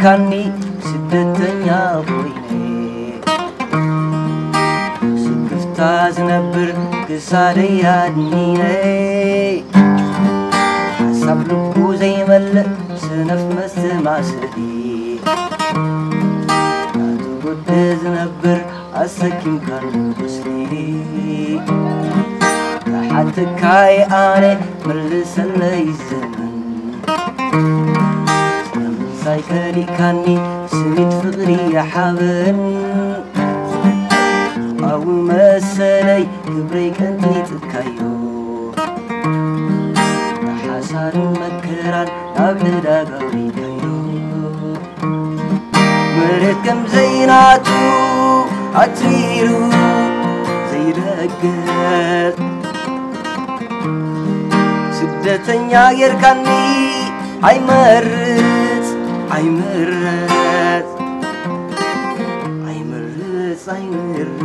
ካኒ ስደተኛ ኮይነ ስክፍታ ዝነብር ክሳደይ ኣድኒነ ሓሳብ ልቡ ዘይመልእ ስነፍ መስተማስሊ ናቱ ጉድ ዝነብር ኣሰኪምካን ቁስሊ ክሓተካይ ኣነ መልሰለይ ዘመን ስለምንታይ ከሊእካኒ ስኒት ፍቕሪ ይሓበን ኣው መሰለይ ክብረይ ቀንጢጥካዮ ሓሳርን መከራን ኣብ ዕዳጋ ኣውሪድካዮ መሬት ከም ዘይናቱ ኣትሪሩ ዘይረግጥ ስደተኛ ጌርካኒ ኣይመርጽ ኣይምረጽ ኣይመርጽ ኣይምረጽ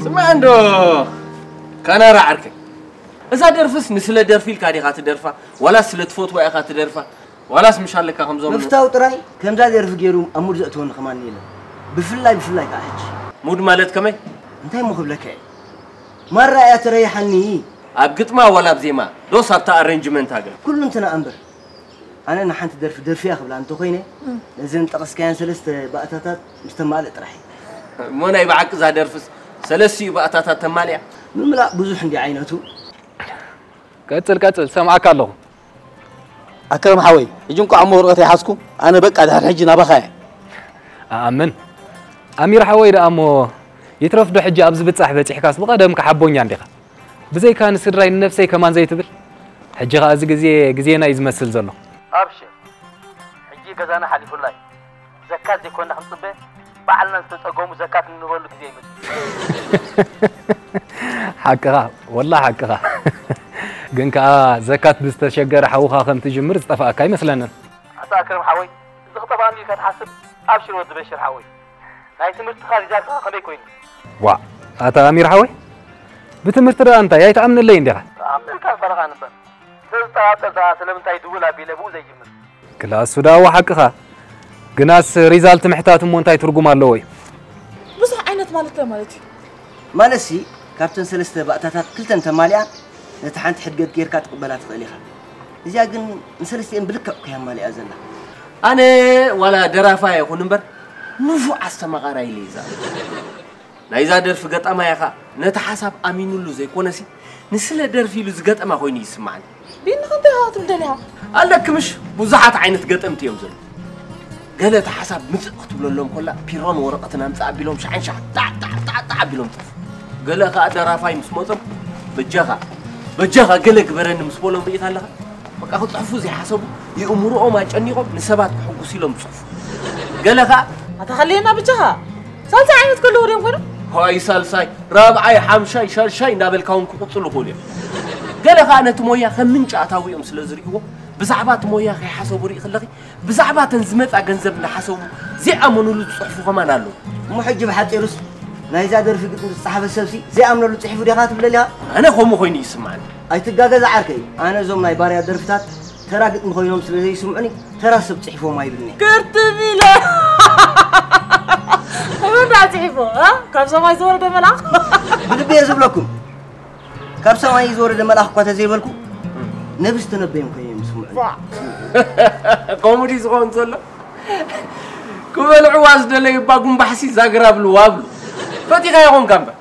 ስማዕ እንዶ ካናራ ዓርከይ፣ እዛ ደርፍስ ንስለ ደርፊ ኢልካ ዲኻ ትደርፋ ዋላስ ስለ ትፈትዋ ኢኻ ትደርፋ ዋላስ ምሽ ኣለካ ከምዞም ምፍታው ጥራይ ከምዛ ደርፊ ገይሩ ኣብ ሙድ ዘእትወኒ ከማን የለን። ብፍላይ ብፍላይ ከዓ ሕጂ። ሙድ ማለት ከመይ? እንታይ እሞ ክብለካ እየ። ማራ እያ ትረይሓኒ። ኣብ ግጥማ ዋላ ኣብ ዜማ ዶስ ኣብታ ኣሬንጅመንታ ገለ? ኩሉ እንትና እምበር። ኣነ ንሓንቲ ደርፊ ደርፊ እያ ክብላ እንተኾይነ ነዘን ጠቐስካየን ሰለስተ ባእታታት ምስ ተማልእ ጥራሕ እዩ። እሞ ናይ ብሓቂ እዛ ደርፍስ ሰለስቲኡ ባእታታት ተማሊኣ? ምምላእ ብዙሕ እንዲ ዓይነቱ። ቀጽል ቀጽል ሰምዓካ ኣለኹ። ኣክረም ሓወይ ሕጂ እንኳዕ እሞ ወረቐት ይሓዝኩ ኣነ በቃ ድሕር ሕጂ ናባኻ እየ። ኣኣምን ኣሚር ሓወይ ደኣ እሞ ይትረፍ ዶ ሕጂ ኣብዚ ብጻሕ በጺሕካስ ብቐደም ክሓቦኛ እንዲኻ። ብዘይካ ንስድራይ ንነብሰይ ከማን ዘይትብል። ሕጂ ኸኣ እዚ ግዜ ግዜና እዩ ዝመስል ዘሎ። ኣብሽር ሕጂ ገዛና ሓሊፉላ እዩ። ዘካት ዘይኮንና ክንጽበ ባዕልና ዝተጸገሙ ዘካት እንበሉ ግዜ ይመጽእ። ሓቅኻ ወላ ሓቅኻ። ግን ከኣ ዘካት ብዝተሸገረ ሓውኻ ከም ትጅምር ዝጠፍኣካ ኣይመስለንን። ኣታ ኣክረም ሓወይ እዚ ክጠፍኣኒ ኢልካ ትሓስብ? ኣብሽር ወዲ በሽር ሓወይ ናይ ትምህርትኻ ሪዛልትኻ ከመይ ኮይኑ? ዋእ ኣታ ኣሚር ሓወይ ብትምህርቲ ደኣ እንታይ ኣይትኣምነለይን ዲኻ? ክኣምነልካ እምበረኻ ንበር ተዝጠራጠር ደኣ ስለምንታይ ድውል ኣቢለ ብኡ ዘይጅምር? ክላሱ ደኣ እወ ሓቅኻ ግናስ ሪዛልት ምሕታት እሞ እንታይ ትርጉም ኣለዎ እዩ? ብዙሕ ዓይነት ማለት እንታይ ማለት እዩ? ማለትሲ ካብተን ሰለስተ ባእታታት ክልተ እንተማሊኣ ነታ ሓንቲ ሕድገት ገይርካ ትቕበላ ትኽእል ኢኻ። እዚኣ ግን ንሰለስቲኤን ብልክዕ እኮ እያ ኣማሊኣ ዘላ። ኣነ ዋላ ደራፋይ ኣይኹን እምበር ንፉዕ ኣስተማቓራይ ኢለ እየ ዝኣምን። ናይዛ ደርፊ ገጣማያ ኸኣ ነቲ ሓሳብ ኣሚኑሉ ዘይኮነሲ ንስለ ደርፊ ኢሉ ዝገጠማ ኮይኑ እዩ ዝስምዓኒ። ቢኒ ከ እንታይ ኢኻ ክትብል ደሊኻ? ኣለኪ ምሽ ብዙሓት ዓይነት ገጠምቲ እዮም ዘለዉ። ገለ እቲ ሓሳብ ምጽእ ክትብለሎም ኮላ ፒሮን ወረቐትን ኣምጽእ ኣቢሎም ሻዕን ሻዕ ጣዕ ጣዕ ጣዕ ጣዕ ኣቢሎም ጠፍኡ። ገለ ከኣ ደራፋይ ምስ መጾም በጃኻ በጃኻ ገለ ግበረኒ ምስ በሎም ርኢኻ ኣለኻ? በቃ ክጽሕፉ ዘይሓሰቡ የእምርኦም ኣጨኒቖም ንሰባት ከሕጉሱ ኢሎም ዝጽሕፉ። ገለ ከኣ ኣታ ሃልየና በጃኻ ሳልሳይ ዓይነት ከለዉ ድዮም ኮይኖም? ሃይ ሳልሳይ፣ ራብዓይ፣ ሓምሻይ፣ ሻድሻይ እንዳበልካ እውን ክቕጽሉ ይኽእሉ እዮም። ገለ ከኣ ነቲ ሞያ ከም ምንጪ ኣታዊኦም ስለ ዝርእይዎ ብዛዕባ እቲ ሞያ ከይሓሰቡ ርኢ ከለኺ ብዛዕባ እተን ዝመጻ ገንዘብ እናሓሰቡ ዘይኣመኑሉ ዝጽሕፉ ከማን ኣለዉ። እሞ ሕጂ ብሓጺሩስ ናይዛ ደርፊ ግጥሚ ዝጸሓፈ ሰብሲ ዘይኣምነሉ ጽሒፉ ዲኻ ትብለኒ ኢኻ? ኣነ ከምኡ ኮይኑ እዩ ዝስምዓኒ። ኣይትጋገ ዝዓርከይ፣ ኣነ እዞም ናይ ባርያ ደርፍታት ተራ ግጥሚ ኮይኖም ስለ ዘይስምዑኒ ተራ ሰብ ጽሒፎም ኣይብልን'የ። ክርትም ኢለ መን ደኣ ጽሒፎ? ካብ ሰማይ ዝወረደ መልኣኽ? ብልቢ እየ ዝብለኩም። ካብ ሰማይ ዝወረደ መልኣኽ እኳ ተዘይበልኩ ነቢ ዝተነበዮም ኮይኖም እዮም ዝስምዑኒ። ከምኡ ድዩ ዝኸውን ዘሎ? ክበልዕዋ ዝደለዩ እባ ጉምባሕሲ ዛግራ ብልዋ ብሉ። ፈቲኻ ይኾንካ እምበር።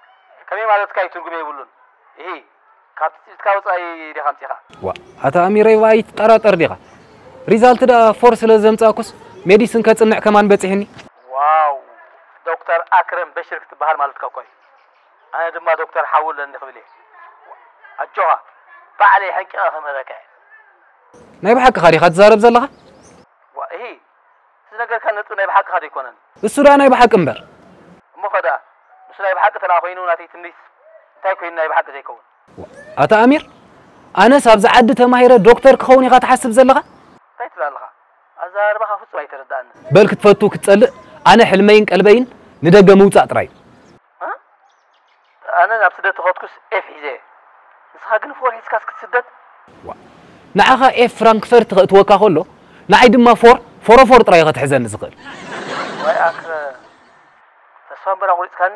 ከመይ ማለትካ እዩ ትርጉም የብሉን። እሂ ካብ ትጽቢትካ ወጻኢ ዲኻ ኣምጺኻ። ዋእ ኣታ ኣሚረይ ዋእ ኣይትጠራጠር ዲኻ። ሪዛልት ደኣ ፎር ስለ ዘምጻእኩስ ሜዲስን ከጽንዕ ከማን በጺሑኒ። ዋው ዶክተር ኣክረም በሽር ክትበሃል ማለትካ እኮ እዩ። ኣነ ድማ ዶክተር ሓው ኣለኒ ክብል እየ። ኣጆኻ ባዕለይ ሓንቂቐ ክምህረካ እየ። ናይ ብሓቅኻ ዲኻ ትዛረብ ዘለኻ? ዋእ እሂ ዝነገርካኒ ነጥቢ ናይ ብሓቅኻ ዶ ኣይኮነን? እሱ ደኣ ናይ ብሓቂ እምበር። እሞኸ ደኣ ንሱ ናይ ብሓቂ ተደኣ ኮይኑ ናተይ ትምኒትስ እንታይ ኮይኑ ናይ ብሓቂ ዘይከውን? ኣታ ኣሚር ኣነስ ኣብዚ ዓዲ ተማሂረ ዶክተር ክኸውን ኢኻ ትሓስብ ዘለኻ? እንታይ ትብል ኣለኻ? ኣዘራርባኻ ፍጹም ኣይተረድኣንን። በል ክትፈቱ ክትጸልእ ኣነ ሕልመይን ቀልበይን ንደገ ምውጻእ ጥራይ እዩ። ኣነ ናብ ስደት ተኸድኩስ ኤፍ ሒዘ እየ። ንስኻ ግን ፎር ሒዝካስ ክትስደድ? ዋእ ንዓኻ ኤፍ ፍራንክፈርት ከእትወካ ከሎ፣ ንዓይ ድማ ፎር ፎሮፎር ጥራይ እዩ ከትሕዘኒ ዝኽእል። ዋይ ኣክ፣ ተስፋ እምበር ኣቑሪጽካኒ።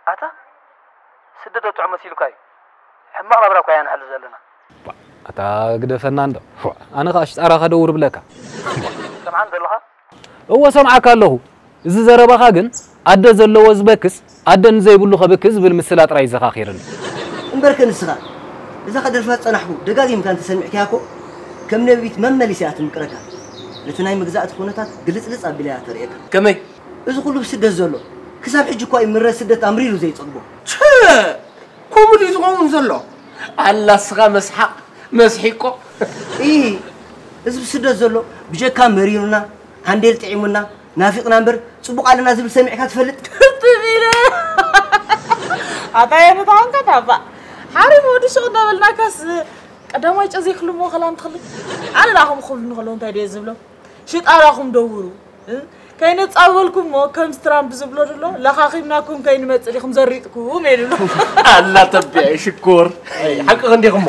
ኣታ ስደት ጥዑም መሲሉካ እዩ። ሕማቕ ናብራ እኳ ኢና ንሕልፍ ዘለና። ኣታ ግደፈና እንዶ። ኣነ ኸኣ ሽጣራ ከደውር ብለካ። ሰምዓን ዘለኻ? እወ ሰምዓካ ኣለኹ። እዚ ዘረባኻ ግን ኣደ ዘለዎ ዝበክስ ኣደ ንዘይብሉ ከብክስ ዝብል ምስላ ጥራይ እዩ ዘኻኺርኒ። እምበርከ ንስኻ እዛ ከደርፋ ዝጸናሕኩ ደጋጊምካ እንተሰሚዕካያ እኮ ከም ነቢት መመሊሳ እያ ትምቅረካ። ነቲ ናይ መግዛእቲ ኩነታት ግልጽልጽ ኣቢላ እያ ተርእየካ። ከመይ? እዚ ኩሉ ብስደት ዘሎ ክሳብ ሕጂ እኳ እዩ ምረ ስደት ኣምሪሩ ዘይጸግቦ። ቸ! ከምኡ ድዩ ዝኸውን ዘሎ? ኣላ እስኻ መስሓቕ መስሒቆ። ኢ እዚ ብስደት ዘሎ ብጀካ መሪሩና፣ ሃንዴል ጥዒሙና፣ ናፊቕና እምበር ጽቡቕ ኣለና ዝብል ሰሚዕካ ትፈልጥ? ትቢለ ኣታ የነታንካ ታባ ሓሪፍ ወዲ ሸቕ እንዳበልናካስ ቀዳማይ ጨ ዘይክልሞ ከላም ትኽልት ኣነ ዳኹም ክብሉ ንኸሎ እንታይ ድየ ዝብሎ ሽጣራኹም ደውሩ እ? ከይነጻበልኩም እሞ ከምዚ ትራምፕ ዝብሎ ዘሎ ለኻኺምናኩም ከይንመጽእ ዲኹም ዘሪጥኩም ኢሉ ኣሎ። ኣላ ተቢዐ ሽኮር ሓቂ ክንዲኹሞ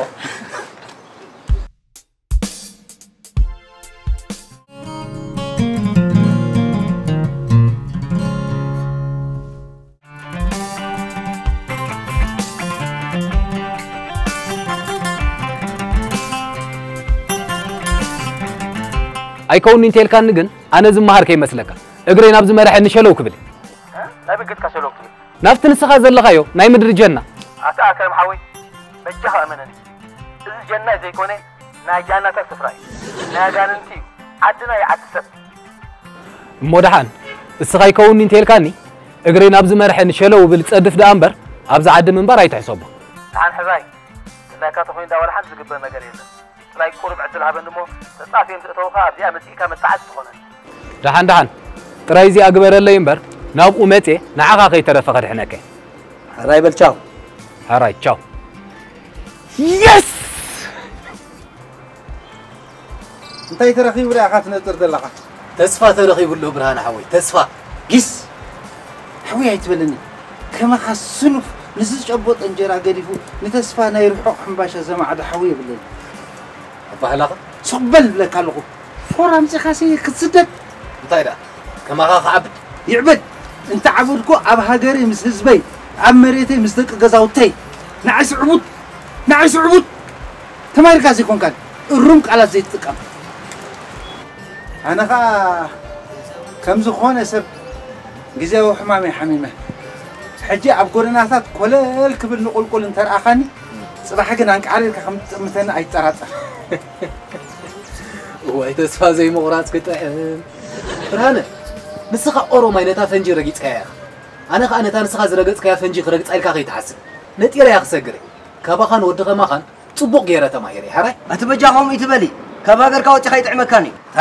ኣይከውን'ዩ እንተልካኒ ግን ኣነ ዝመሃር ከይመስለካ እግረይ ናብ ዝመርሐኒ ሸለው ክብል። እ? ናይ ብግድካ ሸለው ክትብል? ናብቲ ንስኻ ዘለኻዮ ናይ ምድሪ ጀና። ኣታ ኣከረም ሓወይ በጃኻ እመነኒ። እዚ ጀና ዘይኮነ ናይ ጃናታት ስፍራ እዩ። ናይ ኣጋንንቲ እዩ። ዓድና እዩ ዓዲ ሰብ። እሞ ደሓን እስኻ ኣይከውን'ዩ እንተልካኒ እግረይ ናብ ዝመርሐኒ ሸለው ብል ጸድፍ ደኣ እምበር ኣብዚ ዓዲ ምንባር ኣይትሕሰቦ። ደሓን ሕራይ ድላይካ ተኾይኑ ደኣ ዋላ ሓንቲ ዝግበር ነገር የለን። ጥራይ ቁሩብ ዕድል ሃበኒ እሞ ተጻፍየ ምስ እተውኻ ኣብዚኣ መጺእካ መጣዓሲ ትኾነኒ። ደሓን ደሓን ጥራይ እዚኣ ግበረለይ እምበር ናብኡ መጽየ ንዓኻ ከይተረፈ ከድሕነከ። ሕራይ በል ቻው። ሕራይ ቻው። የስ! እንታይ ተረኺቡ ደኣ ኢኻ ትነጥር ዘለኻ? ተስፋ ተረኺቡ ኣሎ ብርሃነ ሓወይ፣ ተስፋ። ጊስ! ሓወይ ኣይትበለኒ። ከማኻ ስኑፍ ንዝጨበጦ እንጀራ ገዲፉ ንተስፋ ናይ ርሑቕ ሕምባሻ ዘማዕዶ ሓወይ የብለይ። ኣባህላኻ? ሱቕ በል ብለካ ኣለኹ። ፎር ኣምጺኻሲ ክትስደድ? እንታይ ደኣ? ከማኻ ክዓብድ? ይዕበድ! እንተ ዓበድኩ ኣብ ሃገረይ ምስ ህዝበይ፣ ኣብ መሬተይ ምስ ደቂ ገዛውተይ። ንዓይሲ ዕቡድ! ንዓይሲ ዕቡድ! ተማሂርካ ዘይኮንካን እሩም ቃላት ዘይትጥቀም። ኣነ ኸኣ ከም ዝኾነ ሰብ ግዜያዊ ሕማም እየ ሓሚመ። ሕጂ ኣብ ጎደናታት ኮለል ክብል ንቑልቁል እንተረኣኻኒ፣ ጽባሕ ግን ኣንቃዕሪርካ ከም ትጥምተኒ ኣይጠራጠር። እዋይ ተስፋ ዘይምቑራጽ ክጥዕም። ብርሃነ፣ ንስኻ ኦሮማይ ነታ ፈንጂ ረጊጽካያ ኢኻ። ኣነ ኸኣ ነታ ንስኻ ዝረገጽካያ ፈንጂ ክረግጻ ኢልካ ከይትሓስብ። ነጢረ እያ ክሰግር። ካባኻን ወዲ ኸማኻን ጽቡቕ ገይረ ተማሂረ። ሕራይ? ኣቲ በጃ ከምኡ ይትበሊ። ካብ ሃገርካ ወጺኻ ይጥዕመካን እዩ። እታ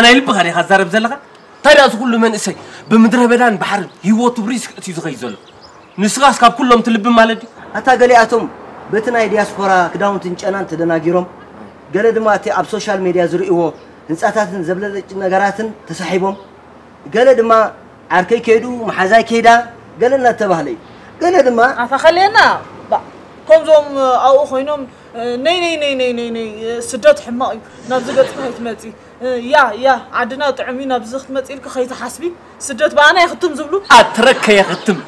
ናይ ልብኻ ዲኻ ትዛረብ ዘለኻ? እንታይ ደኣ እዚ ኩሉ መንእሰይ ብምድረ በዳን ባሕርን ህይወቱ ብሪስክ እዩ ዝኸይድ ዘሎ? ንስኻስ ካብ ኩሎም ትልቢ ማለት ድዩ? ኣታ ገሊኣቶም በቲ ናይ ዲያስፖራ ክዳውንትን ጨናን ተደናጊሮም፣ ገለ ድማ እቲ ኣብ ሶሻል ሜድያ ዝርእይዎ ህንጻታትን ዘብለጭልጭ ነገራትን ተሳሒቦም፣ ገለ ድማ ዓርከይ ከይዱ፣ መሓዛይ ከይዳ፣ ገለ እናተባህለ እዩ። ገለ ድማ ኣታ ኸልየና፣ ባ፣ ከምዞም ኣብኡ ኮይኖም፣ ነይ፣ ነይ፣ ነይ፣ ነይ፣ ነይ፣ ነይ፣ ስደት ሕማቕ እዩ። ናብዚ ገጽካ ከይትመጺ። ያ፣ ያ፣ ዓድና ጥዑም እዩ፣ ናብዚ ክትመጺ ኢልኪ ከይትሓስቢ። ስደት ብኣና የኽትም ዝብሉ። ኣትረከ የኽትም።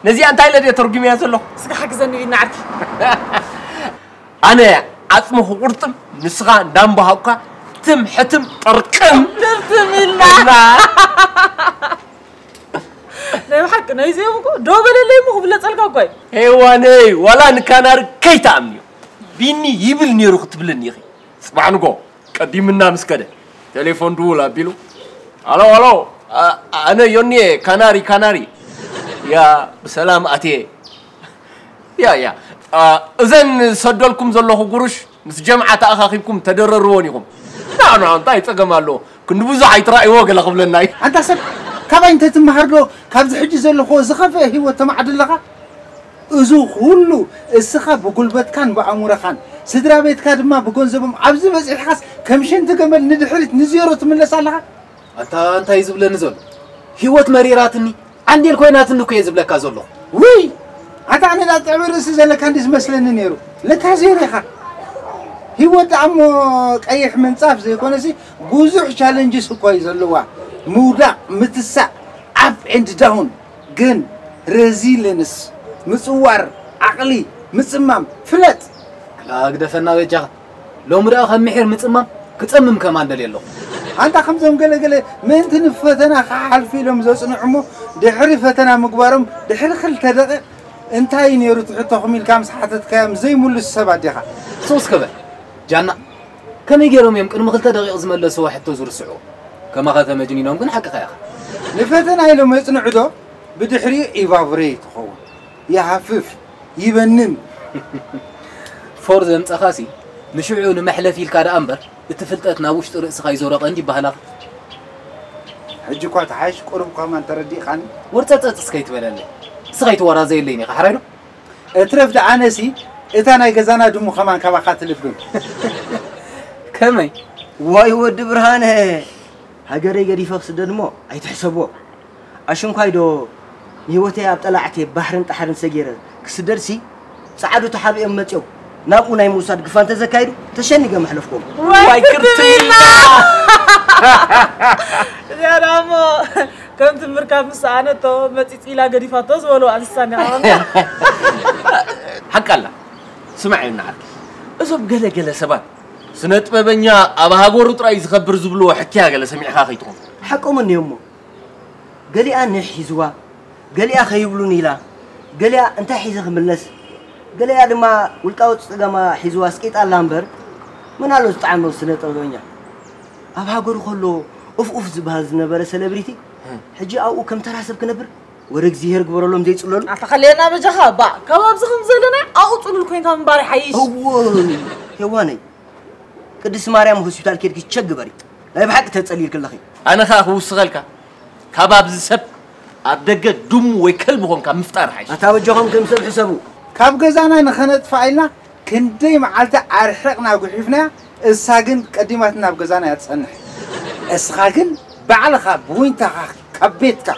ነዚኣ እንታይ ኢለ ድየ ተርጉምያ ዘለኹ? እስኪ ሓግዘኒ ኢልና ዓርኪ። ኣነ ዓጽሚ ክቁርጥም፣ ንስኻ እንዳምባሃኩካ ትም ሕትም ጥርቅም። ትም ትም ኢልና። ኢልና። ናይ ብሓቂ ናይዚኦም እኮ ደው በለለይ እሞ ክብለጸልካ እኮ እዩ። ሄዋነይ፣ ዋላ ንካናሪ ከይትኣምንዮ። ቢኒ ይብል ነይሩ ክትብልኒ ኢኺ። ጽባሕ ንጎ ቀዲምና ምስ ከደ፣ ቴሌፎን ድውል ኣቢሉ፣ "ኣሎ፣ ኣሎ፣ ኣ-፣ ኣነ ዮኒየ፣ ካናሪ፣ ካናሪ። ያ፣ ብሰላም ኣትየ። ያ፣ ያ፣ ኣ፣ እዘን ዝሰደልኩም ዘለኹ ጉሩሽ ምስ ጀምዓ ተኣኻኺብኩም ተደረርዎን ኢኹም። ንዓ፣ ንዓ፣ እንታይ ጸገም ኣለዎ? ክንዲ ብዙሕ ኣይትራእይዎ ገለ ክብለና እዩ." ኣንታ ሰብ፣ ካባይ እንተትመሃር ዶ ካብዚ ሕጂ ዘለኹዎ ዝኸፍአ ህይወት ተማዕድ ኣለኻ? እዚ ኩሉ እስኻ ብጉልበትካን ብኣእምሮኻን፣ ስድራ ቤትካ ድማ ብገንዘቦም ኣብዚ በጺሕካስ ከም ሽንቲ ገመል ንድሕሪት ንዜሮ ትምለስ ኣለኻ? ኣንታ እንታይ ዝብለኒ ዘሎ? ህይወት መሪራትኒ፣ ዓንዴል ኮይናትኒ እኮ እየ ዝብለካ ዘለኹ። ውይ! ኣታ ኣነ ዳ ጥዕቢ ርእሲ ዘለካ እንዲ ዝመስለኒ ነይሩ። ለካ ዜሮ ኢኻ። ህይወት ደኣ እሞ ቀይሕ ምንጻፍ ዘይኮነሲ ብዙሕ ቻለንጅስ እኳ እዩ ዘለዋ። ምውዳቕ፣ ምትሳእ፣ up and down፣ ግን ሬዚለንስ፣ ምጽዋር፣ ዓቕሊ፣ ምጽማም፣ ፍለጥ። ኣግደፈና በጃኻ። ሎሚ ደኣ ካብ ምሒር ምጽማም ክጸምም ከማን ደልየ ኣለኹ። ኣንታ ከምዞም ገለገለ ምእንቲ ንፈተና ክሓልፉ ኢሎም ዘጽንዑ እሞ ድሕሪ ፈተና ምግባሮም ድሕሪ ክልተ ደቂቕ እንታይ እዩ ነይሩ እቲ ሕቶኹም ኢልካ ምስ ሓተትካዮም ዘይምልሱ ሰባት ዲኻ? ሱስ ክበል። ጃና፣ ከመይ ገይሮም እዮም ቅድሚ ክልተ ደቂቕ ዝመለስዎ ሕቶ ዝርስዑ? ከማኻ ተመጅኒኖም ግን ሓቅኻ ኢኻ። ንፈተና ኢሎም የጽንዑ ዶ? ብድሕሪኡ ኢቫብሬ ትኸውን። ይሃፍፍ፣ ይበንን። ፎር ዘምጸኻሲ ንሽዑ ንመሕለፊ ኢልካ ደኣ እምበር እቲ ፍልጠት ናብ ውሽጢ ርእስኻ ይዞረ ቀንዲ ይበሃላ። ሕጂ እኳ ተሓይሽ ቁሩብ ከማን ተረዲእኻኒ። ወርጸጸጽ እስከ ይትበለለይ። እስኻ ይትወራዘየለይን ኢኻ፣ ሓራይ ዶ? እትረፍ ደኣ ኣነሲ እታ ናይ ገዛና ድሙ ከማን ካባኻ ትልብም። ከመይ? ዋይ ወዲ ብርሃነ፣ ሃገረይ ገዲፈ ክስደድ እሞ ኣይትሕሰብዎ። ኣሽንኳይ ዶ ንህይወተይ ኣብ ጠላዕቲ ባሕርን ጣሕርን ሰጊረ ክስደድሲ፣ ጸዓዱ ተሓቢኦም መጺኦም ናብኡ ናይ ምውሳድ ግፋ እንተዘካይዱ ተሸኒገ መሕለፍኩም። ዋይ ዋይ ክርትምና! እዚኣ ደኣ እሞ ከምቲ ምርካብ ምስ ሰኣነቶ መጺጽ ኢላ ገዲፋቶ ዝበልዋ እንስሳ እንዲኻ። ሓቃላ። ስማዕ እዩ ንዓርኪ። እዞም ገለ ገለ ሰባት ስነ ጥበበኛ ኣብ ሃገሩ ጥራይ ዝኸብር ዝብልዎ ሕክያ ገለ ሰሚዕኻ ከይትኾን። ሓቆም እንዲዮሞ። ገሊኣ ንሕ ሒዝዋ፣ ገሊኣ ከይብሉን ኢላ፣ ገሊኣ እንታይ ሒዘ ክምለስ፣ ገሊኣ ድማ ውልቃዊ ጸገማ ሒዝዋ ስቂጣ ኣላ እምበር፣ መን ኣሎ ዝጠዓመ ስነ ጥበበኛ? ኣብ ሃገሩ ከሎ ኡፍ ኡፍ ዝበሃል ዝነበረ ሰለብሪቲ፣ ሕጂ ኣብኡ ከም ተራ ሰብ ክነብር ወደ እግዚኣብሔር ግበረሎም ዘይጽለሉ። ኣታ ኸልየና በጃኻ፣ ባእ፣ ካብ ኣብዚ ከም ዘለና ኣብኡ ጽሉል ኮይንካ ምንባር ይሓይሽ። እዎ፣ ሄዋነይ፣ ቅድስቲ ማርያም ሆስፒታል ኬድኪ ቸክ ግበሪ። ናይ ብሓቂ ተጸሊልኪ ኣለኺ። ኣነ ኸኣ ክውስኸልካ፣ ካብ ኣብዚ ሰብ ኣብ ደገ ድሙ ወይ ከልቢ ኾንካ ምፍጣር ሓይሽ። ኣታ በጃኹም ከም ሰብ ሕሰቡ። ካብ ገዛና ንኸነጥፍኣ ኢልና ክንደይ መዓልቲ ኣርሒቕና ጉሒፍናያ፣ እሳ ግን ቀዲማትና ኣብ ገዛና እያ ትጸንሕ። እስኻ ግን ባዕልኻ ብዊንታኻ ካብ ቤትካ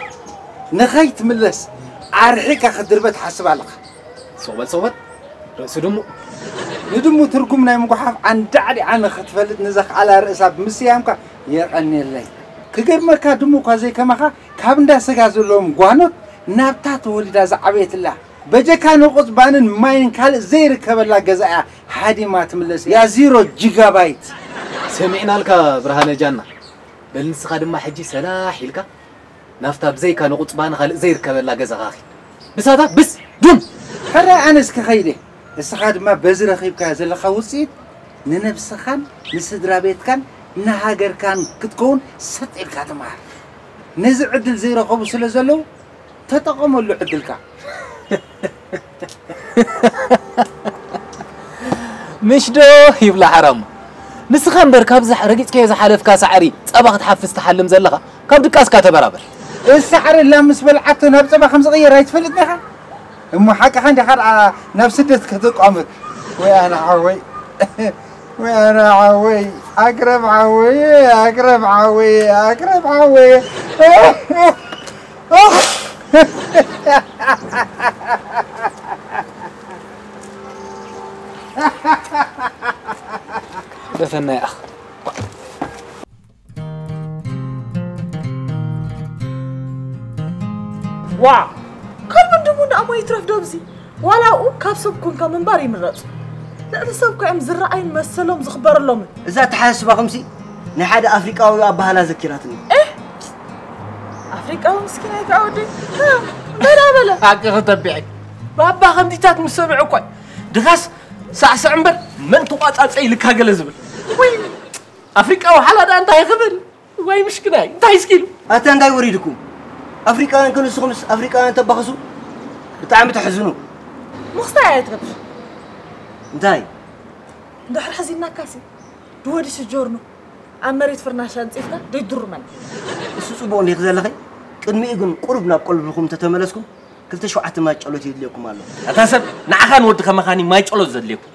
ንኸይትምለስ ኣርሒቕካ ክትድርበ ትሓስብ ኣለኻ። ሱቕ በል ሱቕ በል፣ ርእሲ ድሙ። ንድሙ ትርጉም ናይ ምጉሓፍ ኣንዳዕዲዓ ንኽትፈልጥ ንዘኽኣላ ርእሳ ብምስያምካ የቐንየለይ። ክገርመካ ድሙ እኳ ዘይከማኻ ካብ እንዳ ስጋ ዘለዎም ጓኖት ናብታ ተወሊዳ ዝዓበየትላ በጀካ ነቑጽ ባንን ማይን ካልእ ዘይርከበላ ገዛ እያ ሃዲማ ትምለስ እያ። ዚሮ ጂጋባይት። ሰሚዕናልካ ብርሃነ ጃና። በል ንስኻ ድማ ሕጂ ሰላሕ ኢልካ ናብታ ብዘይካ ነቑጽ ባኒ ካልእ ዘይርከበላ ገዛኻ ኺድ። ብሳታ ብስ ዱም! ሕራይ ኣነስ ክኸይደ። እስኻ ድማ በዚ ረኺብካዮ ዘለኻ ውጽኢት ንነብስኻን ንስድራ ቤትካን ንሃገርካን ክትከውን ሰጥ ኢልካ ተማሃር። ነዚ ዕድል ዘይረኸቡ ስለ ዘለዉ ተጠቐመሉ ዕድልካ። ምሽ ዶ ይብላ ሓራሙ። ንስኻ እምበር ካብዚ ረጊጽካዮ ዝሓለፍካ ሳዕሪ ጸባ ክትሓፍስ ትሓልም ዘለኻ፣ ካብ ድቃስካ ተበራበር። እዚ ሳዕሪ ላም ምስ በልዓቶ ናብ ጸባ ከም ዝቕየር ኣይትፈልጥን ኢኻ? እሞ ሓቅኻ እንዲኻ ደኣ ናብ ስደት ከተቋምት። ወይ ኣነ ሓወይ፣ ወይ ኣነ ሓወይ፣ ኣክረም ሓወይ፣ ኣክረም ሓወይ፣ ኣክረም ሓወይ። ደፈና ይኣኽ። ዋ! ካልብን ድሙን ደኣ እሞ ይትረፍ ዶ ኣብዚ? ዋላ ኣብኡ ካብ ሰብ ኮንካ ምንባር ይምረጽ። ልዕሊ ሰብ እኮ እዮም ዝረኣዩን መሰሎም ዝኽበረሎምን። እዛ ኣተሓሳስባኹምሲ ናይ ሓደ ኣፍሪቃዊ ኣበሃህላ ዘኪራትኒ። ኤህ! ኣፍሪቃዊ ምስኪን ኣይተዓወደ። በላ በላ። ሓቂ ክተቢዐይ። ባባ ከምዚታት ምስ ሰምዐ እኳ ድኻስ ሳዕሳዕ እምበር መን ተቋጻጸ ኢልካ ገለ ዝብል። ወይ ኣፍሪቃዊ ሓላ ደኣ እንታይ ክብል? ወይ ምሽክናይ፣ እንታይ እስኪ ኢሉ? ኣታ እንታይ ወሪድኩም? ኣፍሪቃውያን ክንስኹምስ ኣፍሪቃውያን ተባኽሱ? ብጣዕሚ ተሕዝኑ። ምኽስታይ ኣይትረብሽ። እንታይ? እንድሕር ሕዚናካሲ፣ ድወዲ ሽጆርኖ ኣብ መሬት ፍርናሽ ኣንጺፍካ ደይድሩመን። እሱ ጽቡቕ እንዲኺ ዘለኺ፣ ቅድሚኡ ግን ቁሩብ ናብ ቀልብኹም እንተተመለስኩም፣ ክልተ ሸውዓተ ማይ ጸሎት የድልየኩም ኣሎ። ኣታ ሰብ፣ ንዓኻን ወዲ ከማኻን እዩ ማይ ጸሎት ዘድልየኩም።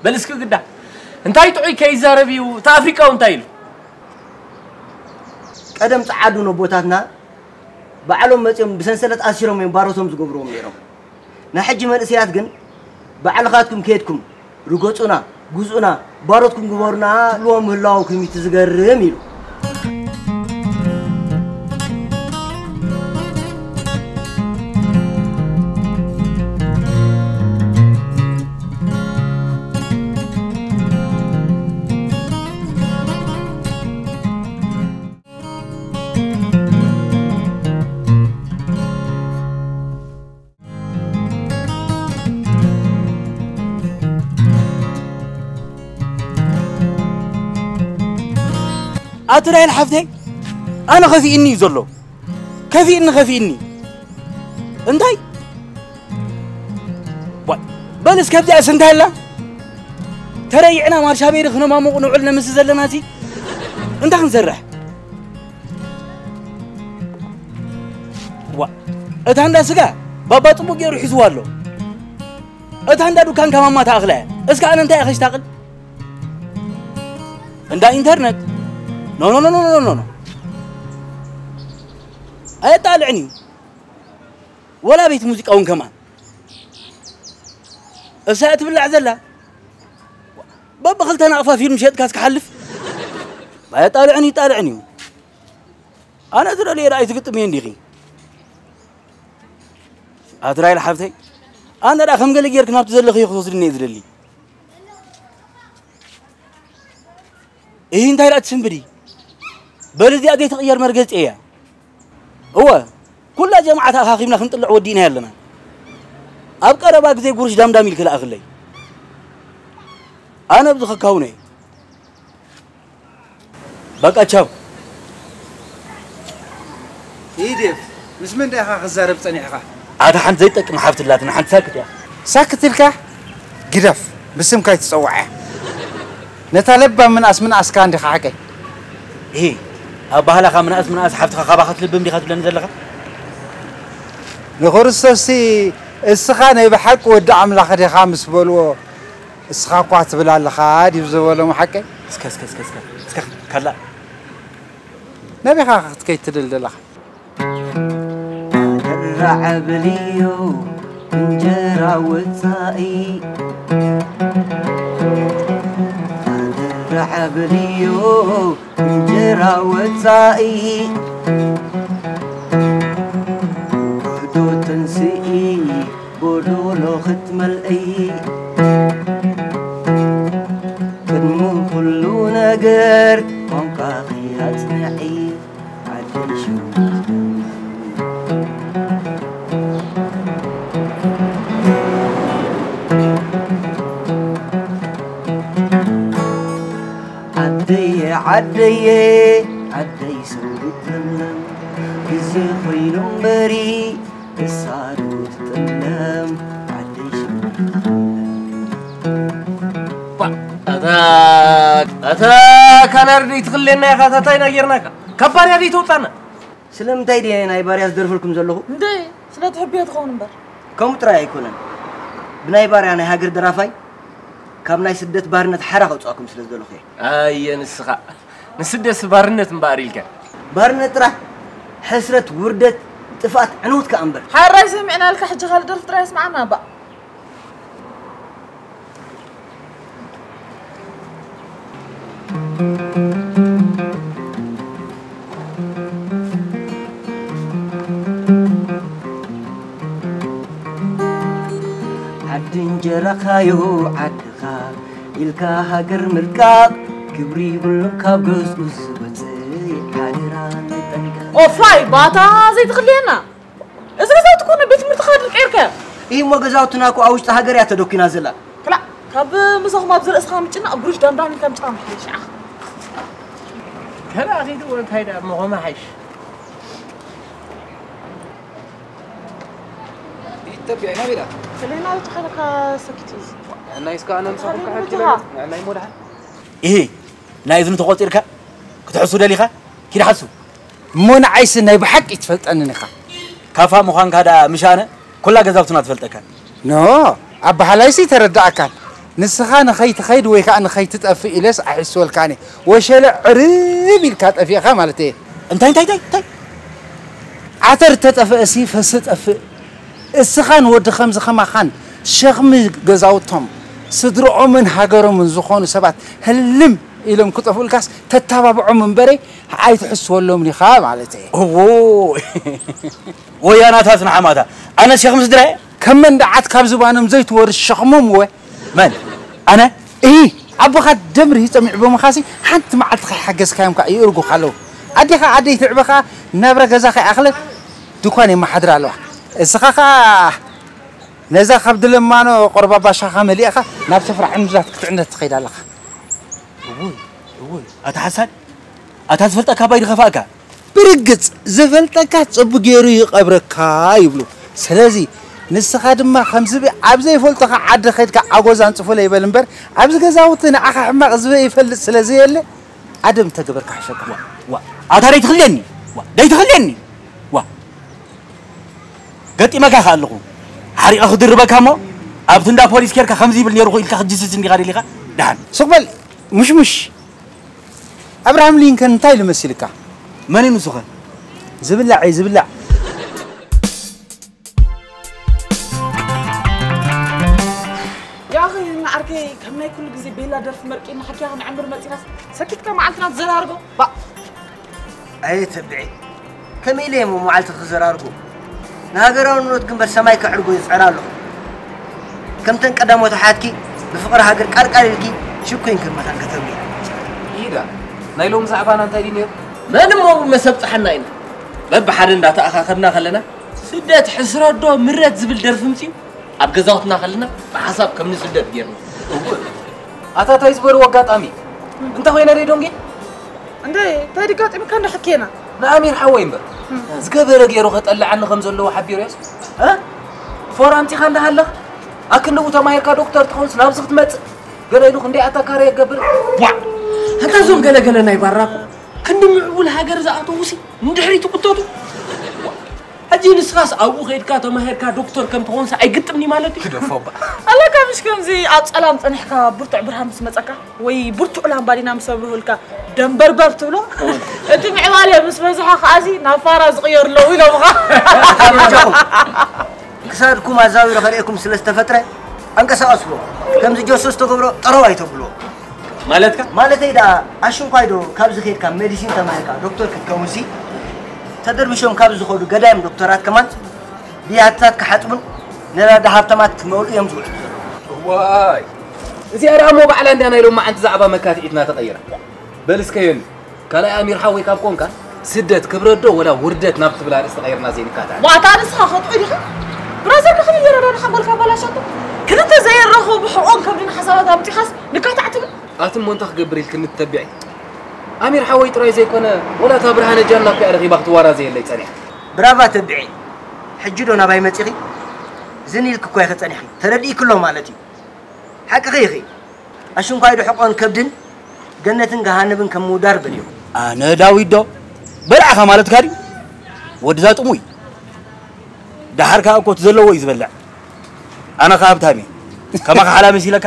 በል እስኪ ግዳ፣ እንታይ ጥዑይ ከይዛረብ እዩ፣ እቲ ኣፍሪቃዊ እንታይ ኢሉ? ቀደም ጸዓዱ ነቦታትና ባዕሎም መጺኦም ብሰንሰለት ኣሲሮም እዮም ባሮቶም ዝገብርዎም ነይሮም። ናይ ሕጂ መንእሰያት ግን ባዕልኻትኩም ከይድኩም ርገጹና፣ ግዙእና፣ ባሮትኩም ግበሩና ትብልዎ ምህላውኩም እዩ እቲ ዝገርም ኢሉ። ኣቲ ራይል ሓፍተይ፣ ኣነ ከፊእኒ እዩ ዘሎ። ከፊእኒ፣ ከፊእኒ። እንታይ? ዋይ፣ በል እስከ ኣብዚኣስ እንታይ ኣላ? ተረይዕና ማርሻ ቤሪ ክነማሙቕ ንውዕል ነምሲ ዘለና ሲ እንታይ ክንሰርሕ? ዋ፣ እታ እንዳ ስጋ ባባ ጽቡቅ ገይሩ ሒዝዋ ኣሎ። እታ እንዳ ዱካን ከማማ ተኣኽላ እያ። እስከ ኣነ እንታይ እያ ከሽታቕል? እንዳ ኢንተርነት? ኖ፣ ኖ፣ ኖ፣ ኖ፣ ኖ፣ ኖ። ኣየጣልዕን እዩ። ወላ ቤት ሙዚቃ እውን ከማን። እሳ እያ ትብላዕ ዘላ። በብኽልተ ናቕፋ ፊልም ሸጥካስ ክሓልፍ? ኣየጣልዕን ይጣልዕን እዩ። ኣነ ዝደልዮ ደኣ ኣይትግጥምዮ እንዲኺ? ኣትራይል ሓብተይ፣ ኣነ ደኣ ከም ገለ ጌርክ ናብቲ ዘለኽዮ ክትወስድኒ እየ ዝደሊ። እሂ እንታይ ደኣ ትስንብዲ? በል እዚኣ ዘይትቕየር መርገጺ እያ። እወ፣ ኩላ ጀማዓት ኣኻኺብና ክንጥልዕ ወዲእና ኣለና። ኣብ ቀረባ ግዜ ጉርሽ ዳምዳም ኢልክ ለኣኽለይ። ኣነ ኣብዚ ከካውነ እየ። በቃ ቻው። ኢዴፍ፣ ምስ መን ዲኻ ክዛረብ ጸኒሕኻ? ኣታ ሓንቲ ዘይጠቅም ሓፍቲ ኣላትና፣ ሓንቲ ሳክት እያ። ሳክት ኢልካ ግደፍ፣ ብስምካ ኣይትጸውዓ። ነታ ለባም ምንኣስ ምንኣስካ እንዲኻ ሓቀይ። እሂ፣ ኣባህላኻ ምንኣስ ምንኣስ ሓፍትኻ ካባኻ ትልብም ዲኻ ትብለኒ ዘለኻ? ንኽርስቶስሲ እስኻ ናይ ብሓቂ ወዲ ኣምላኽ ዲኻ ምስ በልዎ፣ እስኻ እኳ ትብል ኣለኻ ድዩ ዝበሎም ሓቀይ? እስከ፣ እስከ፣ እስከ፣ እስከ፣ እስከ፣ ካላ። ናበይ ኢኻ ክትከይድ ትደሊ ዘለኻ? ኣደራዕ ብልዮ እንጀራ ወጻኢ፣ ኣደራዕ ብልዮ እንጀራ ወጻኢ፣ ውህዶ ተንስኢ ጎዶሎ ክትመልኢ፣ ቅድሚ ኩሉ ነገር ቋንቋኺ ኣጽንዒ። ዓደይ ሽሙ ዓደየ ዓደየ ዓደይ ሰውሪት ለምለም ግዜ ኮይኑ እምበሪ እሳ ዶ ትጥለም ዓደይ ሽሙ። ባ፣ ኣታ፣ ኣታ ካናርዲ ትኽሌና ኢኻ፣ ኣታ እንታይ ኢና ጌርናካ? ካብ ባርያ ደይ ተውጻና? ስለምንታይ ድየ ናይ ባርያ ዝደርፈልኩም ዘለኹ? እንደ ስለ ትሕብዮ ትኸውን እምበር። ከምኡ ጥራይ ኣይኮነን። ብናይ ባርያ ናይ ሃገር ደራፋይ ካብ ናይ ስደት ባርነት ሓራ ከውጽኣኩም ስለ ዝደለኹ እየ። ኣየ ንስኻ፣ ንስደትስ ባርነት እምበኣር ኢልካ። ባርነት ጥራሕ፣ ሕስረት፣ ውርደት፣ ጥፍኣት፣ ዕንወት ከኣ እምበር። ሓራይ ሰሚዕናልካ፣ ሕጂ ካልእ ደርፊ ጥራይ ኣስምዓና እባ። ዓዲ እንጀራኻዮ ዓድኻ ኢልካ ሃገር ምልቃቕ ክብሪ ይብሉን ካብ ገዝኡ ዝወፅእ ሓደራ ንጠንቀቕ። ኦፋይ ባታ ዘይትኽልየና። እዚ ገዛውቲ ኮነ ቤት ትምህርትኻ ድርቀይርከ? ይህ እሞ ገዛውትና እኮ ኣብ ውሽጢ ሃገር እያ ተደኩና ዘላ። ክላእ፣ ካብ ምሳኹም ኣብዚ ርእስኻ ምጭናቕ ብሩሽ ዳምዳም ኢልካ ምጭናቕ ምሕል ሽዓ። ከላ ኺዱ እንታይ ደኣ እሞ ኸመሓይሽ? ይተቢዕ ኢና ቢላ። ስለና ዝትኸለካ ሰኪት እዩ። ንዕናይ እስከ ኣነ ምሳኹም ኣነ ክሓት ምሳኻ። ይበል። ንዕናይ ሞድሓ። ኢሂ፣ ናይ እዝኒ ተቖጺርካ ክትሕሱ ደሊኻ? ኪድ ሓሱ። እሞ ንዓይሲ ናይ ብሓቂ ትፈልጠንን ኢኻ። ካፋ ምዃንካ ደኣ ምሽ ኣነ ኩላ ገዛውትና ትፈልጠካን። ኖ፣ ኣበሃላይሲ ተረዳእካን። ንስኻ ንኸይትኸይድ ወይ ከኣ ንኸይትጠፍእ ኢለስ ኣሕስወልካን እየ። ወሸለ ዕርብ ኢልካ ጠፊእኻ ማለት እየ። እንታይ፣ እንታይ፣ እንታይ፣ እንታይ? ዓተር ተጠፍእሲ ፈሲ ጠፍእ። እስኻን ወዲ ከምዚ ከማኻን ሸኽሚ ገዛውቶም ስድርኦምን ሃገሮምን ዝኾኑ ሰባት ህልም ኢሎም ክጠፍኡልካስ ተተባብዖም እምበረይ ኣይትሕስወሎም ኢኻ ማለት እየ። እዎ፣ ወያናታት ንሓማታ። ኣነ ሸኽሚ ስድራ እየ። ከም መንደዓት ካብ ዝባኖም ዘይትወርስ ሸኽሞም እወ። መን? ኣነ? እሂ፣ ኣቦኻ ደም ርሂጾም ይዕበሙኻሲ ሓንቲ መዓልቲ ከይሓገዝካዮም ከኣ ይእርጉኻ ኣለዉ። ኣዴኻ ኣደይ ትዕበኻ ናብራ ገዛ ከይኣኽለ ድኳን የመሓድራ ኣለዋ። እስኻ ከኣ ነዛ ካብ ድለማኖ ቆርባባ ሻኻ መሊእኻ ናብ ስፍራ ዕንድራት ክትዕነት ትኸይድ ኣለኻ። እውይ፣ እውይ፣ ኣታ ሓሳድ፣ ኣታ ዝፈልጠካ ባይ ድኸፋእካ። ብርግጽ ዝፈልጠካ ጽቡ ገይሩ ይቐብረካ ይብሉ። ስለዚ ንስኻ ድማ ከምዚ ብ-፣ ኣብ ዘይፈልጦኻ ዓዲ ኸይድካ ዓጎዛ ኣንጽፉለይ በል እምበር፣ ኣብዚ ገዛውቲ ንዓኻ ሕማቕ ዝበ ይፈልጥ ስለ ዘየለ ኣደም ተግበርካ ሕሸካ። ዋ፣ ዋ፣ ኣታ ደይ ትኽልየኒ? ዋ፣ ደይ ትኽልየኒ? ዋ፣ ገጢመካ ከ ኣለኹ። ሓሪቐ ክድርበካ እሞ ኣብቲ እንዳ ፖሊስ ኬርካ ከምዚ ይብል ነይሩ ኢልካ ክትጅስስ እንዲኻ ደሊኻ? ደሓን። ሱቕ በል፣ ሙሽሙሽ። ኣብርሃም ሊንከን እንታይ ኢሉ መሲልካ? መን እዩ ንሱ ኸ? ዝብላዕ እዩ፣ ዝብላዕ። ያኺ ንዓርከይ ከም ናይ ኩሉ ግዜ ቤላ ደርፊ መርቂና ሓኪያ ክንዕምር መጺናስ ሰኪትካ መዓልትና ትዘራርጎ። ባ ኣየ ተብዒ፣ ከመይ ኢለ እየ መዓልቲ ክዘራርጎ? ንሃገራውነት ግንበር ሰማይ ከዕርጎ ይጽዕር ኣለኹ። ከምተን ቀዳሞት ኣሓትኪ ብፍቕሪ ሃገር ቃርቃር ኢልኪ ሽኮይን ከመታን ከተብሊ። ኢዳ፣ ናይ ሎሚ ዛዕባና እንታይ ድዩ ነይሩ? መን እሞ ብመሰብ ጸሓና ኢና። በብሓደ እንዳተኣኻኸብና ከለና፣ ስደት ሕስረት ዶ ምረት ዝብል ደርፊ ምጽዩ፣ ኣብ ገዛውትና ከለና ብሓሳብ ከም ንስደት ጌርና። እወ። ኣታ ታይ ዝበልዎ ኣጋጣሚ? እንተ ኾይነ ደይ ዶንጌ? እንደ ታይ ድጋጢምካ እንደ ሕኬና? ንኣሚር ሓወይ እምበር። ዝገበረ ገይሩ ከጠልዓኒ ከም ዘለዎ ሓቢሩ ያስ? እ? ፎር ኣምጺኻ እንዳሃለኽ? ኣክንድኡ ተማሂርካ ዶክተር ትኸውንስ ናብዚ ክትመጽእ? ገለ ኢሉ ክንደይ ኣታካረ የገብር? ዋ! ኣታ እዞም ገለ ገለ ናይ ባራ እኮ ክንዲ ምዕቡል ሃገር ዝኣተዉሲ ንድሕሪት ይቁተቱ። ሕጂ ንስኻስ ኣብኡ ከይድካ ተማሂርካ ዶክተር ከም ትኾንስ ኣይግጥምኒ ማለት እዩ? ግደፎ እባ። ኣለካ ምሽ ከምዚ ኣብ ጸላም ጸኒሕካ ብርቱዕ ብርሃን ምስ መጸካ ወይ ብርቱዕ ላምባዲና ምስ ኣብርሁልካ ደንበርበር ትብሎ? እቲ ምዕባለ ምስ በዝሖ ከኣዚ ናብ ፋራ ዝቕየር ኣለዉ ኢሎምኻ። ኣታ በጃኹም። ክሳድኩም ኣዛዊረ ከርእየኩም ስለ ዝተፈጥረ ኣንቀሳቐስዎ። ከምዚ ጆሶ ዝተገብሮ ጠረው ኣይተብልዎ። ማለትካ? ማለተይ ደኣ ኣሽንኳይ ዶ ካብዚ ከይድካ ሜዲሲን ተማሂርካ ዶክተር ክትከውንሲ ተደርቢሾም ካብ ዝኸዱ ገዳይም ዶክተራት ከማን ብያትታት ክሓጽቡን ነዳዲ ሃብታማት ክመልኡ እዮም ዝውዕሉ ዘለዉ። እዋይ! እዚኣ ደኣ እሞ ባዕላ እንድያ ናይ ሎማዓንቲ ዛዕባ መካትዒትና ተቐይራ። በል እስከ ዮኒ፣ ካልኣይ ኣሚር ሓወይ ካብ ኮንካ ስደት ክብረት ዶ ወላ ውርደት ናብ ትብል ኣርእስቲ ቀይርና ዘይንካታዕ። ዋታ ንስኻ ከጥዑ ዲኻ? ብራዘር ንኽብል ይረዳድኻ ጎልካ ባላሻቶ። ክልተ ዘይረኸቡ ብሕቖም ከብድን ሓሳባት ኣምጺኻስ ንካታዕ ትብል? ኣቲ እሞ እንታይ ክገብር ኢልክኒ ትተብዒ? ኣሚር ሓወይ ጥራይ ዘይኮነ፣ ወላ እታ ብርሃነ ጃና እኮ እያ ረኺባ ክትዋራዘየለይ ጸኒሓ። ብራቫ ተብዒ። ሕጂ ዶ ናባይ መጺኺ? ዝን ኢልኪ እኮ ኢኺ ጸኒሕኪ። ተረዲእኪ ኣሎ ማለት እዩ። ሓቅኺ ኢኺ። ኣሽንኳይ ዶ ሕቖን ከብድን ገነትን ገሃነብን ከም ምውዳር በልዮ። ኣነ ዳዊት ዶ? በልዓኻ ማለትካ ድዩ? ወድዛ ጥሙይ። ደሓር ከኣ እኮ እቲ ዘለዎ እዩ ዝበልዕ። ኣነ ከ ሃብታም እየ። ከማኻ ሓላ መሲለካ?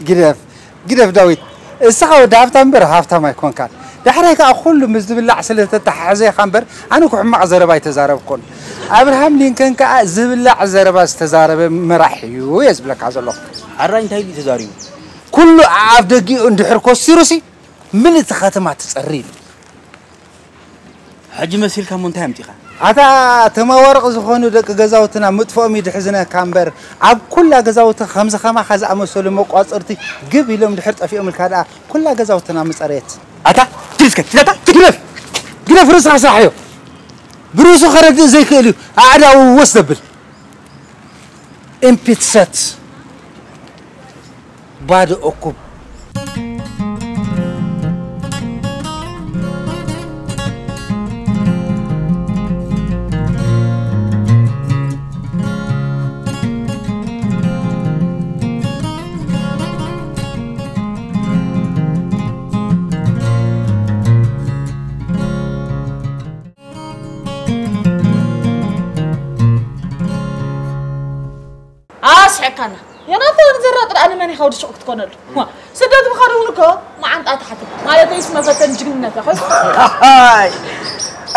ግደፍ፣ ግደፍ ዳዊት። እስኻ ወዲ ሃብታም እምበር ሃብታም ኣይኮንካን። ዳሕራይ ከኣ ኩሉ ምስ ዝብላዕ ስለ ዝተተሓሓዘ ኢኻ እምበር ኣነ እኮ ሕማቕ ዘረባ ኣይተዛረብኩን። ኣብርሃም ሊንከን ከኣ ዝብላዕ ዘረባ ዝተዛረበ መራሒ እዩ እየ ዝብለካ ዘለኹ። ሓራይ እንታይ ድዩ ተዛሪቡ? ኩሉ ኣፍ ደጊኡ እንድሕር ኮሲሩሲ ምልእቲ ከተማ ትጸሪ ኢሉ። ሕጂ መሲልካ እሞ እንታይ ኣምጺኻ? ኣታ ተማዋርቕ ዝኾኑ ደቂ ገዛውትና ምጥፍኦም እዩ ድሕዝነካ እምበር፣ ኣብ ኩላ ገዛውቲ ከምዚ ከማኻ ዝኣመሰሉ መቋጸርቲ ግብ ኢሎም ድሕር ጠፊኦምልካ ደኣ ኩላ ገዛውትና ምጸረየት። ኣታ ኪድ እስከ፣ ኪድ ኣታ፣ ኪድ። ግደፍ! ግደፍ ርእስኻ ስራሕዮ። ብርእሱ ከረድእ ዘይክእል እዩ ኣዕዳዊ ወስ ዘብል። ኤምፒት ሰት። ባዶ እኩብ። ኣስሕካና። ዮናታን ዘራቕ ደኣ ንመን ኢኻ ወዲ ሹቕ ክትኮነሉ? ዋ፣ ስደት ምኻድ እውን እኮ መዓንጣ ተሓተ። ማለተይስ መፈተኒ ጅግንነት እያ። ኾይስ? ኣይ፣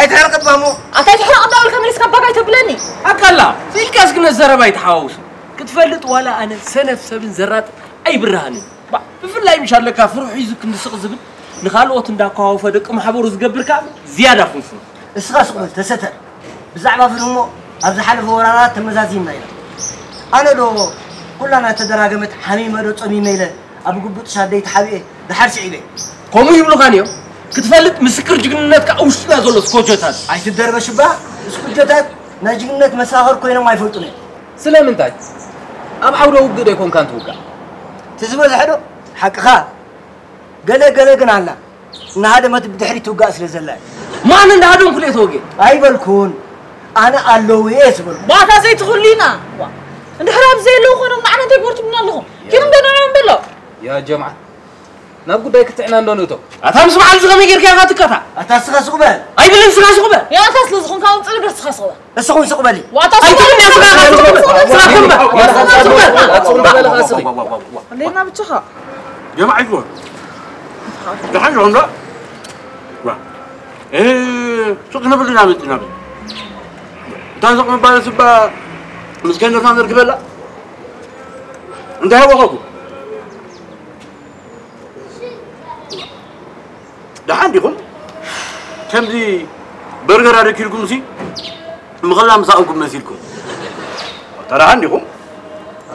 ኣይትሕረቕ እባ እሞ። ኣታ ኣይትሕረቕ እንዳበልካ መሊስካ ባጋ ኣይተብለኒ። ኣካላ፣ ስኢልካ እስኪ ነዚ ዘረባ ኣይተሓዋውስ። ክትፈልጥ ዋላ ኣነ ሰነፍ ሰብን ዘራጥ ኣይብርሃንን። ባ- ብፍላይ ምሽ ኣለካ ፍርሑ ሒዙ ክንዲ ስቕ ዝብል ንኻልኦት እንዳከዋወፈ ደቂ ማሕበሩ ዝገብር ከኣ ዝያዳ ፍንፉን። እስኻ ስቕ በል ተሰተር። ብዛዕባ ፍርህሞ ኣብ ዝሓለፈ ወራራት ተመዛዚምና ኢና። ኣነ ዶ ኩላ ናተደራገመት ሓሚመ ዶ ጸሚመ ኢለ ኣብ ግቡጥ ሻደይ ተሓቢኤ ድሓር ስዒበ። ከምኡ ይብሉኻን እዮም። ክትፈልጥ ምስክር ጅግንነትካ ኣብ ውሽጥና ዘሎ ስኮጆታት። ኣይትደርበሽ እባ። ስኩጆታት ናይ ጅግንነት መሳኸር ኮይኖም ኣይፈልጡን እዮም። ስለምንታይ? ኣብ ዓውደ ውግእ ዶ ኣይኮንካን ትውጋእ? እቲ ዝበዝሐ ዶ ሓቅኻ? ገለ ገለ ግን ኣላ እናሃደመት ብድሕሪት ትውጋእ ስለ ዘላ እዩ። ማን እንዳሃደምኩ ድየ ተወግኤ? ኣይበልኩን። ኣነ ኣለዉ እየ ዝበልኩ። ባታ ዘይትኽእሉ ኢና። እንድሕር ኣብዚ ዘለዉ ኮይኖም ንዓና እንታይ ግበር ትብሉና ኣለኹም? ኪዱ እንዶ ንዕኦም በሎ። ያ ጀምዓ፣ ናብ ጉዳይ ክትዕና እንዶ ንእቶ። ኣታ ምስ በዓል እዚ ከመይ ጌርካ ኢኻ ትካታ? ኣታ ስኻ ስቕ በል። ኣይብልን ስኻ ስቕ በል። ያታ ስለ ዝኾንካ እውን ጽርግር ስኻ ስቕ በል። እስኹም ስቕ በሊ። ዋታ ስቕ ኣይትብልን እያ ስኻ ስቕ በል። ስኻ ስቕ በል። ስኻ ስቕ በል። ኣጽም በለ ኻስኺ። ሌና ብቻኻ። ጀማዓ ይግበር። ደሓን ይኹን ዶ? ዋ። እ፣ ሱቕ ክንብል ኢና መጺና። እንታ ሱቕ ምባል ስባ ምስ ገንዘብና ንርክበላ? እንታይ ወኸቡ? ደሓን ዲኹም? ከምዚ በርገር ኣደኪልኩም ሲ ምኽላ ምሳቕኩም መሲልኩም። ተራ ደሓን ዲኹም?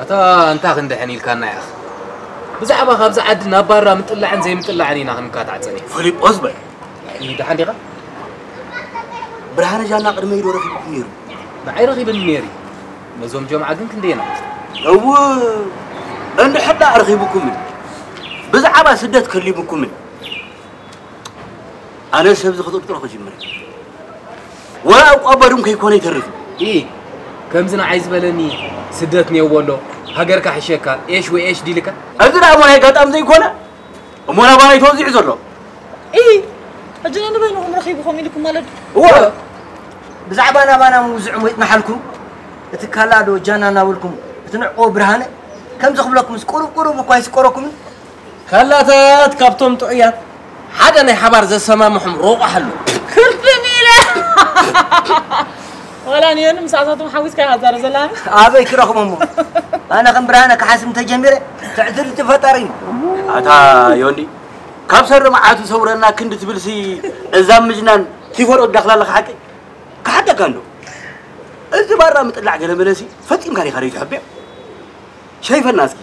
ኣታ እንታይ ክንድሕን ኢልካና ኢኻ? ብዛዕባ ካብዚ ዓዲ ናብ ባራ ምጥላዕን ዘይምጥላዕን ኢና ክንካታዕ ጸኒሕና። ፊሊጶስ በል። ኣይ፣ ደሓን ዲኻ? ብርሃነ ጃና ቅድመይ ዶ ረኺብኩም ነይሩ? ንዓይ ረኺብኒ ነይሩ። ነዞም ጀምዓ ግን ክንደየና? እው፣ እንድሕር ደኣ ረኺብኩምን ብዛዕባ ስደት ከሊምኩምን ኣነ ሰብዚ ክጥርጥሮ ክጅምር እየ። ወላ ኣብ ቋባዱም ከይኮነ ይተርፍ። ኢ፣ ከምዚ ንዓይ ዝበለኒ ስደት ኔዎ ኣሎ፣ ሃገርካ ሕሸካ፣ ኤሽ ወኤሽ ዲልካ? እዚ ደኣ እሞ ናይ ኣጋጣሚ ዘይኮነ፣ እሞ ናባና እዩ ተወዚዑ ዘሎ። ኢ፣ ሕጂ ነንበይንኹም ረኺብኹም ኢልኩም ማለት ድዩ? እወ። ብዛዕባ ናባና ምውዝዑ ሞይጥናሓልኩም፣ እቲ ካላ ዶ ጃና እናበልኩም፣ እቲ ንዕቆ ብርሃነ፣ ከምዚ ክብለኩምስ ቁሩብ ቁሩብ እኳ ይስቆረኩምን? ካላታት ካብቶም ጥዑያት ሓደ ናይ ሓባር ዘሰማምሖም ሮቋሕ ኣሎ። ክርድም ኢለ። ዋላ ንዮኒ ምስ ኣሳቶም ሓዊስካ ኢኻ ትዛረብ ዘለኻ። ኣበይ ክረኽቦ እሞ? ኣነ ከም ብርሃነ ክሓስብ እንተጀሚረ፣ ትዕትርቲ ፈጣሪ እዩ። ኣታ ዮኒ፣ ካብ ሰሪ መዓቱ ሰውረና ክንዲ ትብልሲ፣ እዛ ምጅናን ቲፎሮ ትዳኽላ ኣለኻ ሓቂ? ክሓተካ እንዶ። እዚ ባራ ምጥላዕ ገለ መለሲ ፈጺምካ ዲኻ ደይትሕብዮ? ሸይፈና እስኪ።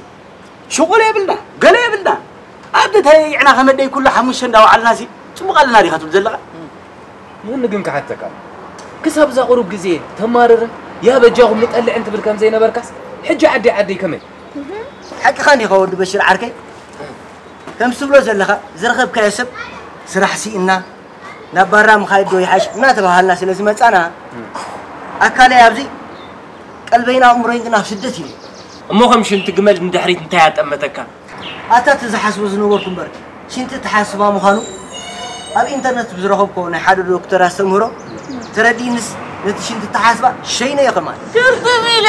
ሽቑል የብልና፣ ገለ የብልና። ኣብቲ ተየይዕና ከመደይ ኩሉ ሓሙሽተ እንዳወዓልናሲ፣ ጽቡቕ ኣለና ዲኻ ትብል ዘለኻ? ዮኒ ግን ክሓተካ። ክሳብ እዛ ቁሩብ ግዜ ተማርርን፣ ያ በጃኹም ንጠልዕን ትብል ከም ዘይነበርካስ፣ ሕጂ ዓደይ ዓደይ ከመይ? ሓቅኻ እንዲኻ ወዲ በሽር ዓርከይ። ከም ትብሎ ዘለኻ፣ ዝረኸብካዮ ሰብ ስራሕ ስኢና፣ ናብ ባራ ምኻይድ ዶ ይሓሽ እናተባሃልና ስለ ዝመጻና፣ ኣካለይ ኣብዚ፣ ቀልበይን ኣእምሮይን ግን ኣብ ስደት እዩ። እሞ ከም ሽንቲ ግመል ንድሕሪት እንታይ ኣጠመተካ? ኣታ እቲ ዝሓስቦ ዝነበርኩ እምበር፣ ሽንቲ እትሓስባ ምዃኑ ኣብ ኢንተርነት ብዝረኸብኮ ናይ ሓደ ዶክተር ኣስተምህሮ ተረዲእንስ፣ ነቲ ሽንቲ እትሓስባ ሸይነዮ ከማን። ክርትም ኢለ።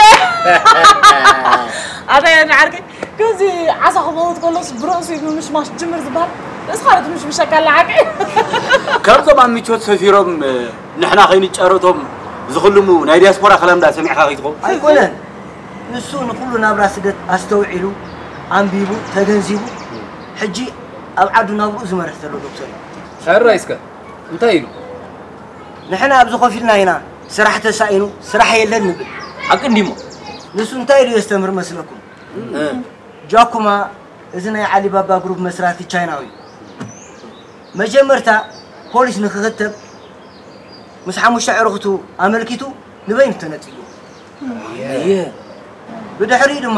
ኣታ ዮኒ ዓርከይ፣ ከምዚ ዓሳ ክመውት ከሎስ ብርእሱ እዩ ምምሽማሽ ጅምር ዝበሃል። እስኻ ዶ ትምሽምሸካ ኣላ ሓቂ? ከምዞም ኣብ ምቾት ሰፊሮም፣ ንሕና ከይንጫረቶም ዝኽልሙ ናይ ዲያስፖራ ከላምዳ ሰሚዕካ ከይትኸውን? ኣይኮነን። ንሱ ንኹሉ ናብራ ስደት ኣስተውዒሉ፣ ኣንቢቡ፣ ተገንዚቡ፣ ሕጂ ኣብ ዓዱ ናብርኡ ዝመርሕ ዘሎ ዶክተር እዩ። ሕራይ እስከ፣ እንታይ ኢሉ? ንሕና ኣብዚ ኮፍ ኢልና ኢና፣ ስራሕ ተሳኢኑ፣ ስራሕ የለን ንብል። ሓቂ እንዲሞ? ንሱ እንታይ ኢሉ የስተምህር መስለኩም? እ። ጃኩማ፣ እዚ ናይ ዓሊባባ ግሩፕ መስራቲ ቻይናዊ እዩ። መጀመርታ ፖሊስ ንክኽተብ ምስ ሓሙሽተ ኣዕሩኽቱ ኣመልኪቱ ንበይኑ ተነጺጉ። ኣየ። ብድሕሪኡ ድማ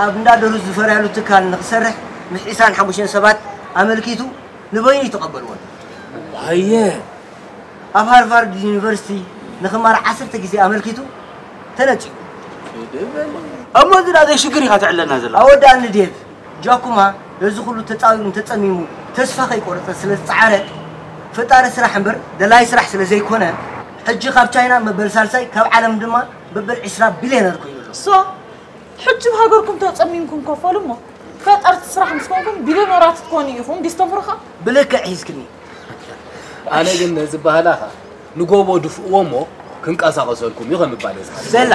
ኣብ እንዳ ደርሁ ዝፈርያሉ ትካል ንክሰርሕ ምስ ዒስራን ሓሙሽተን ሰባት ኣመልኪቱ ንበይኑ እዩ ተቐበልዎን። ኣየ። ኣብ ሃርቫርድ ዩኒቨርሲቲ ንክማር ዓሰርተ ግዜ ኣመልኪቱ ተነጺጉ። እሞ እዚ ናዘይ ሽግር ኢኻ ተዕለና ዘለኻ? ኣወዳእኒ ዴቭ፣ ጃኩማ ነዚ ኩሉ ተጻዊሩን ተጸሚሙ ተስፋ ከይቆረጸ ስለ ዝጸዓረ፣ ፈጣሪ ስራሕ እምበር ደላይ ስራሕ ስለ ዘይኮነ፣ ሕጂ ካብ ቻይና መበል ሳልሳይ፣ ካብ ዓለም ድማ መበል ዕስራ ቢልዮነር ኮይኑ ኣሎ። ሶ፣ ሕጂ ኣብ ሃገርኩም ተጸሚምኩም ከፈሉ እሞ፣ ፈጠርቲ ስራሕ ምስ ኮንኩም ቢልዮነራት ክትኮኑ ኢኹም ዲስተምሩኻ? ብልክዕ ሒዝክኒ። ኣነ ግን ነዚ ባህላኻ ንጎቦ ድፍእዎ እሞ ክንቀሳቐሰልኩም እዩ ከምባል እየ ዝሓስብ። ሰላ፣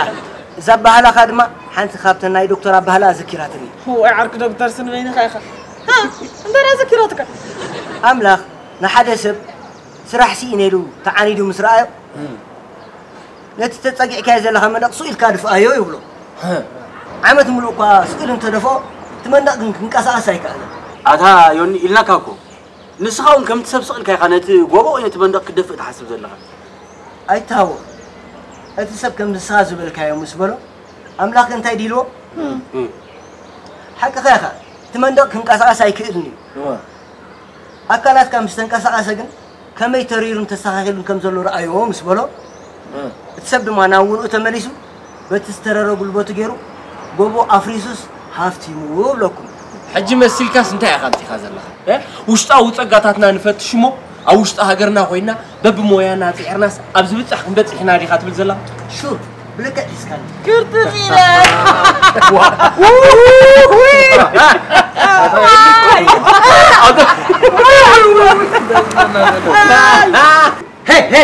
እዛ ኣባህላኻ ድማ ሓንቲ ካብተን ናይ ዶክተር ኣባህላ ኣዘኪራትኒ። ወይ ዓርኪ ዶክተር ስንበይንኻ ኢኻ። ሃ፣ እንታይ ደኣ ኣዘኪራትካ? ኣምላኽ ንሓደ ሰብ ስራሕ ስኢነ ኢሉ ተዓኒዱ ምስ ረኣዮ፣ ነቲ ተጸጊዕካዮ ዘለኻ መንደቕ ስቕ ኢልካ ድፍኣዮ ይብሎ። ዓመት ምሉእ እኳ ስቕ ኢሉ እንተደፍኦ፣ እቲ መንደቕ ግን ክንቀሳቐስ ኣይከኣለን። ኣታ ዮኒ፣ ኢልናካ እኮ። ንስኻ እውን ከምቲ ሰብ ስቕ ኢልካ ኢኻ ነቲ ጎቦ ወይ ነቲ መንደቕ ክትደፍእ ትሓስብ ዘለኻ። ኣይትሃወኽ። እቲ ሰብ ከም ንስኻ ዝበልካዮ ምስ በሎ፣ ኣምላኽ እንታይ ድልዎ? እም። ሓቅኻ ኢኻ። እቲ መንደቕ ክንቀሳቐስ ኣይክእልን እዩ። እወ። ኣካላትካ ምስ ተንቀሳቐሰ ግን ከመይ ተሪሩን ተስተኻኺሉን ከም ዘሎ ረኣዮ ምስ በሎ፣ እም። እቲ ሰብ ድማ ናብ ውንኡ ተመሊሱ በቲ ዝተረረ ጉልበቱ ገይሩ ጎቦ ኣፍሪሱስ ሃፍቲሙ እብለኩም። ሕጂ መሲልካስ እንታይ ኢኻ ኣምጺኻ ዘለኻ? እ? ውሽጣዊ ጸጋታትና ንፈትሽ እሞ ኣብ ውሽጢ ሃገርና ኮይና በብሞያና ጽዒርናስ ኣብ ዝብጻሕ ክንበጽሕ ኢና ዲኻ ትብል ዘላ? ሹር፣ ብልክዕ ሒዝካኒ። ክርትት ኢለ። ሄ፣ ሄ!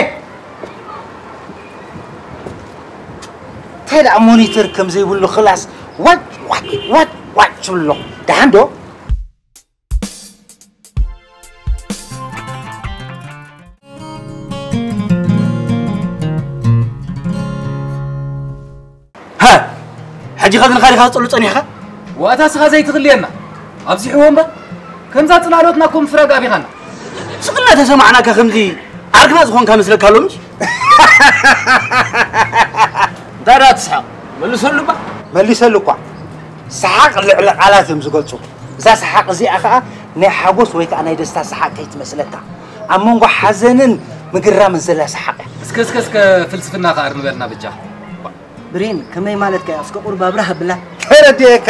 እንታይ ደኣ ሞኒተር ከም ዘይብሉ ክላስ ዋጭ፣ ዋጭ፣ ዋጭ፣ ዋጭ ትብሉ ኣለኹም። ደሓን ዶ? ሃ! ሕጂ ኸ ግን ኻሊኻ ትጽሉ ጸኒሕኻ? ዋእታ ስኻ ዘይትኽልየና። ኣብዚሕዎ እምበር፣ ከምዛ ጽላሎትና እኮ ምፍራግ ኣቢኻና። ስቕ እናተሰማዕናካ ከምዚ ዓርክና ዝኾንካ መስለካ ኣሎ ምሽ? እንታይ ደኣ ትስሓቕ? መልሰሉ እባ። መሊሰሉ እኳ። ሰሓቕ ልዕሊ ቃላት እዮም ዝገልጹ። እዛ ሰሓቕ እዚኣ ኸኣ ናይ ሓጎስ ወይ ከኣ ናይ ደስታ ሰሓቕ ከይትመስለካ። ኣብ መንጎ ሓዘንን ምግራምን ዘላ ሰሓቕ እያ። እስከ፣ እስከ፣ እስከ ፍልስፍና ከኣ ንበልና በጃኻ። ብሬን፣ ከመይ ማለትካ እዩ? እስከ ቁሩብ ኣብርህ ኣብላ። ተረዲኤካ።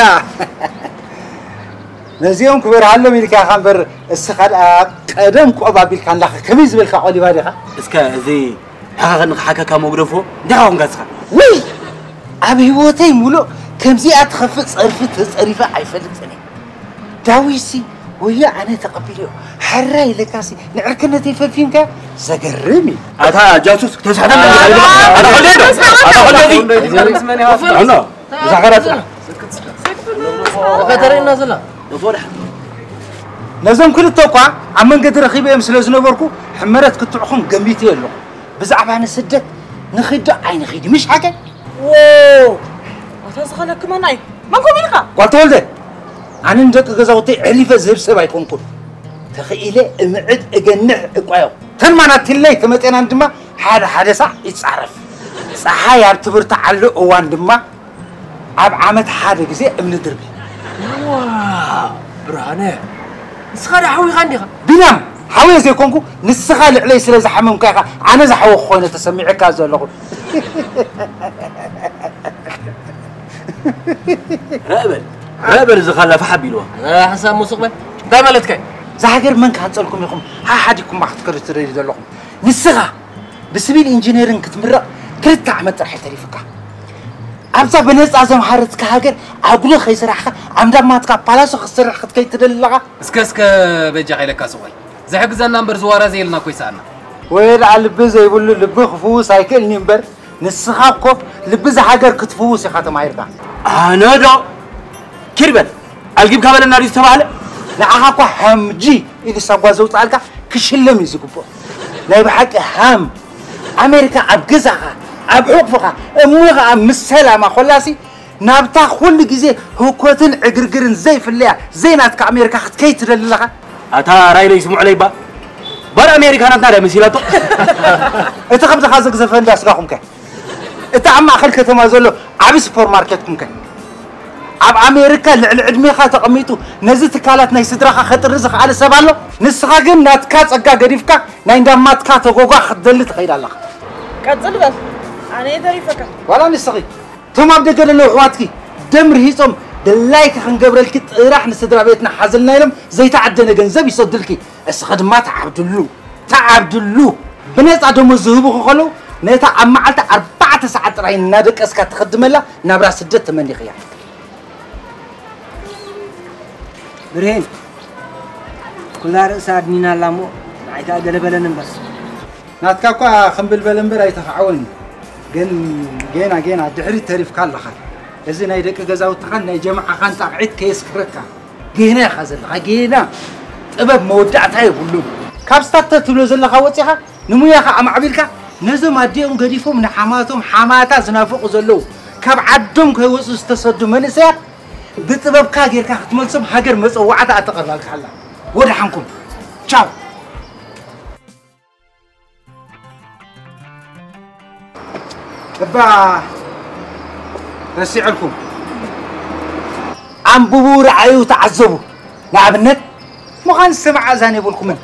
ነዚኦም ክበርሃሎም ኢልካ ኢኻ እምበር፣ እስኻ ደኣ ቀደም ቆብ ኣቢልካ እንዳኸ ከመይ ዝበልካ ቆሊባ ዲኻ? እስከ እዚ ሕኸኸኒ ክሓከካ መጉደፎ እንታይ ኾንካ እስኻ? ውይ! ኣብ ህይወተይ ሙሉእ ከምዚኣ ትኸፍእ ጸርፊ ተጸሪፈ ኣይፈልጥን እየ። ዳዊትሲ ወዮ ኣነ ተቐቢለዮ። ሕራይ ኢለካሲ ንዕርክነተይ ፈፊምካዮ። ዘገርም እዩ። ኣታ ጃሱስ፣ ተስሓተና። ኣታ ኾልደ፣ ኣታ ኾልደ እዚ። ኣኖ፣ ብዛዕባ ራጽና። ከተርእየና ዘላ። ነዞም ክልተ እኳ ኣብ መንገዲ ረኺበዮም ስለ ዝነበርኩ ሕመረት ክትዕኹም ገሚተዮ ኣለኹ። ብዛዕባ ንስደት ንኺድ ዶ ኣይንኺድ? ምሽ ሓቀይ? ዎ! ኣታ ዝኸለክ መን ኣይ? መን ኮም ኢልካ? ጓል ተወልደ፣ ኣነ ንደቂ ገዛውተይ ዕሊፈ ዝህብ ሰብ ኣይኮንኩን። ተኽኢለ እምዕድ እገንሕ እቋዮ። ተን ማናት ትለይ ተመጤናን ድማ ሓደ ሓደ ሳዕ ይጻረፍ። ጸሓይ ኣብ ትብርትዓሉ እዋን ድማ ኣብ ዓመት ሓደ ግዜ እምኒ ድርቢ። ዋ፣ ብርሃነ፣ ንስኻ ዶ ሓዊኻ እንዲኻ? ቢንያም፣ ሓውየ ዘይኮንኩ፣ ንስኻ ልዕለይ ስለ ዝሓመምካ ኢኻ ኣነ ዝሓወኹ ኮይነ ተሰሚዑካ ዘለኹ። ረእ በል፣ ረእ በል፣ እዚ ካላ ፋሕ ኣቢልዋ። እ፣ ሓንሳብ ሙሱቕ በል። እንታይ ማለትካ እዩ? እዛ ሃገር መን ክሃንጸልኩም ኢኹም ሓሓዲግኩማ ክትከዱ ትደልዩ ዘለኹም? ንስኻ ብሲቪል ኢንጂነሪንግ ክትምረቕ ክልተ ዓመት ጥራሕ እዩ ተሪፉካ። ኣብዛ ብነጻ ዘምሃረትካ ሃገር ኣጉዶ ከይሰራሕካ ዓምዳማትካ ፓላሶ ክትሰርሕ ክትከይድ ትደሊ ኣለኻ? እስከ፣ እስከ በጃኻ ኢለካ ስቕ በል። ዝሕግዘና እምበር ዝዋራዘየልና እኮ ይስኣና። ወይ ደኣ ልቢ ዘይብሉ ልቢ ክፍውስ ኣይክእልኒ እምበር፣ ንስኻ እኮ ልቢ እዛ ሃገር ክትፍውስ ኢኻ ተማሂርካ። ኣነ ዶ? ኪድ በል፣ ኣልጊብካ በለና ድዩ ዝተባህለ? ንዓኻ እኮ ሃምጂ ኢሉ ሳጓ ዘውፅኣልካ ክሽለም እዩ ዝግብኦ። ናይ ብሓቂ ሃም። ኣሜሪካ ኣብ ገዛኻ፣ ኣብ ሕቑፍኻ፣ እሞ ኸዓ ምስ ሰላማ ኮላሲ ናብታ ኩሉ ግዜ ህኮትን ዕግርግርን ዘይፍለያ ዘይናትካ ኣሜሪካ ክትከይድ ትደሊ ኣለኻ? ኣታ ራይለይ ስምዑለይ እባ። ባር ኣሜሪካ ናትና ድያ መሲላቶ? እቲ ከብድኻ ዘግዘፈ እንዳ ስጋኹም ከ? እቲ ኣብ ማእከል ከተማ ዘሎ ዓቢ ሱፐርማርኬትኩም ከ? ኣብ ኣሜሪካ ልዕሊ ዕድሜኻ ተቐሚጡ ነዚ ትካላት ናይ ስድራኻ ከጥሪ ዝኸኣለ ሰብ ኣሎ? ንስኻ ግን ናትካ ጸጋ ገዲፍካ ናይ እንዳማትካ ተጎጓ ክትደሊ ትኸይድ ኣለኻ። ቀጽል በል፣ ኣነ እየ ተሪፈካ። ዋላ ንስኺ፣ እቶም ኣብ ደገ ዘለዉ ኣሕዋትኪ ደም ርሂጾም ድላይኪ ክንገብረልኪ ጥራሕ ንስድራ ቤትና ሓዘልና ኢሎም ዘይተዓደነ ገንዘብ ይሰዱልኪ። እስኺ ድማ ተዓብድሉ፣ ተዓብድሉ። ብነጻ ደሞዝ ዝህቡኺ ከለዉ ነታ ኣብ መዓልቲ ኣርባዕተ ሰዓት ጥራይ እናደቀስካ ትኽድመላ ናብራ ስደት ተመኒኽያ። ብርሄን፣ ኩላ ርእሳ ኣድኒና ኣላ እሞ ንዓይ ከኣ ገለ በለኒ እምበር። ናትካ እኳ ክምብል በለ እምበር ኣይተኻዕወን እዩ። ግን ጌና ጌና ድሕሪት ተሪፍካ ኣለኻ። እዚ ናይ ደቂ ገዛውትኻን ናይ ጀማዓኻን ጣቕዒት ከየስክረካ። ጌና ኢኻ ዘለኻ፣ ጌና። ጥበብ መወዳእታ የብሉን። ካብ ስታተ ትብሎ ዘለኻ ወፂኻ ንሙያኻ ኣማዕቢልካ ነዞም ኣዲኦም ገዲፎም ንሓማቶም ሓማታ ዝናፍቑ ዘለዉ ካብ ዓዶም ከይወፁ ዝተሰዱ መንእሰያት ብጥበብካ ጌርካ ክትመልሶም ሃገር መፀዋዕታ ኣተቐርባልካ ኣላ። ወድሓንኩም። ቻው። እባ ረሲዐልኩም። ኣንብቡ፣ ረኣዩ፣ ተዓዘቡ። ንኣብነት ምዃን ዝሰማዕ ኣእዛን የብልኩምን።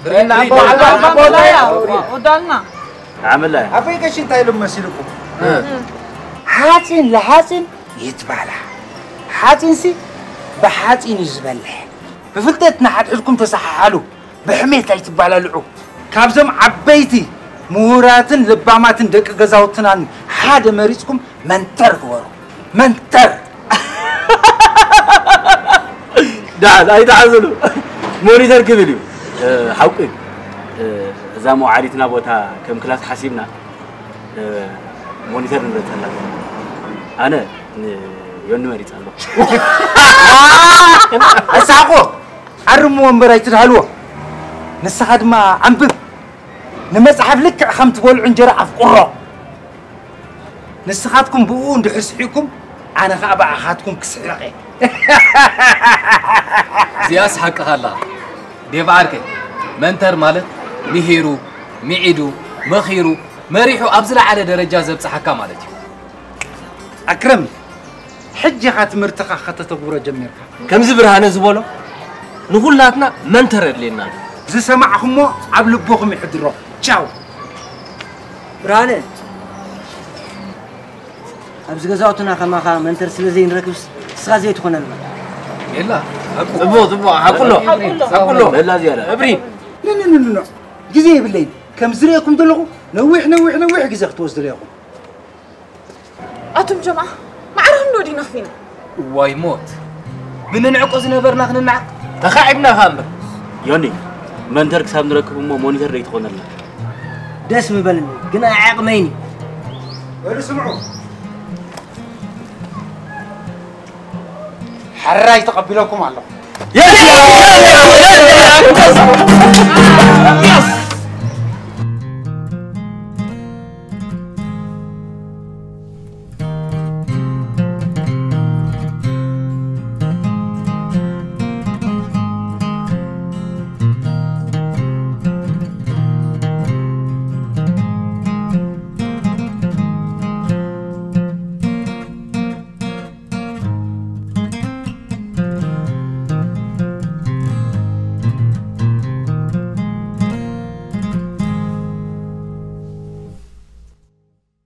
ወዳልና። ዓመላይ። ኣቦይ ቀሺ እንታይ ኢሎም መሲልኩም? ሓፂን ለሓፂን ይትባላ። ሓፂንሲ ብሓፂን እዩ ዝበልሕ። ብፍልጠት ንሓድሕድኩም ተሰሓሓሉ። ብሕሜት ኣይትባላልዑ። ካብዞም ዓበይቲ ምሁራትን ልባማትን ደቂ ገዛውትናን ሓደ መሪፅኩም መንተር ግበሩ። መንተር። ደሓን ኣይትሓዝኑ። ሞኒተር ክብል እዩ። እ፣ ሓቁ እዩ። እ፣ እዛ መውዓሊትና ቦታ ከም ክላስ ሓሲብና፣ እ፣ ሞኒተር ንመርፀላ። ኣነ ንዮኒ መሪፀ ኣለኹ። ኣሳቆ ኣርምዎ እምበር ኣይትድሃልዎ። ንስኻ ድማ ኣንብብ። ንመጽሓፍ ልክዕ ከም ትበልዑ እንጀራ ኣፍቁሮ። ንስኻትኩም ብኡ እንድሕር ስሒቕኩም ኣነ ኸኣ ብኣኻትኩም ክስሕቕ እየ። እዚኣስ ሓቅኻ ኣለኻ ዴቭ ዓርከይ። መንተር ማለት ምሂሩ፣ ምዒዱ፣ መኺሩ፣ መሪሑ ኣብ ዝለዓለ ደረጃ ዘብጽሓካ ማለት እዩ። ኣክረም፣ ሕጂ ኢኻ ትምህርትኻ ከተተግብሮ ጀሚርካ። ከምዚ ብርሃነ ዝበሎ ንኹላትና መንተር ኣድልየና ኣሎ። ዝሰማዕኹሞ ኣብ ልብኹም ይሕድሮ። ቻው። ብርሃነ፣ ኣብዚ ገዛውትና ከማኻ መንተር ስለ ዘይንረክብስ ንስኻ ዘይትኾነልና። የላ ጽቡቕ ጽቡቕ ሓቁሎ ሓቁሎ በላ ዝያዳ እብሪ ንንንንኖ ግዜ የብለይን። ከም ዝርእየኩም ዘለኹ ነዊሕ ነዊሕ ነዊሕ ግዜ ክትወስድሉ ኢኹም። ኣቱም ጀምዓ ማዕረ ክንዶ ዲና ኽፊና። እዋይ ሞት ብንንዕቆ ዝነበርና ክንንዓቕ ተኻዒብናኻ እምበር። ዮኒ መንተር ክሳብ ንረክብ እሞ ሞኒተር ደይትኾነልና። ደስ ምበልኒ ግን ኣይዓቕመይን እዩ። በሉ ስምዑ። ሕራይ ተቐቢለኩም ኣለኹ።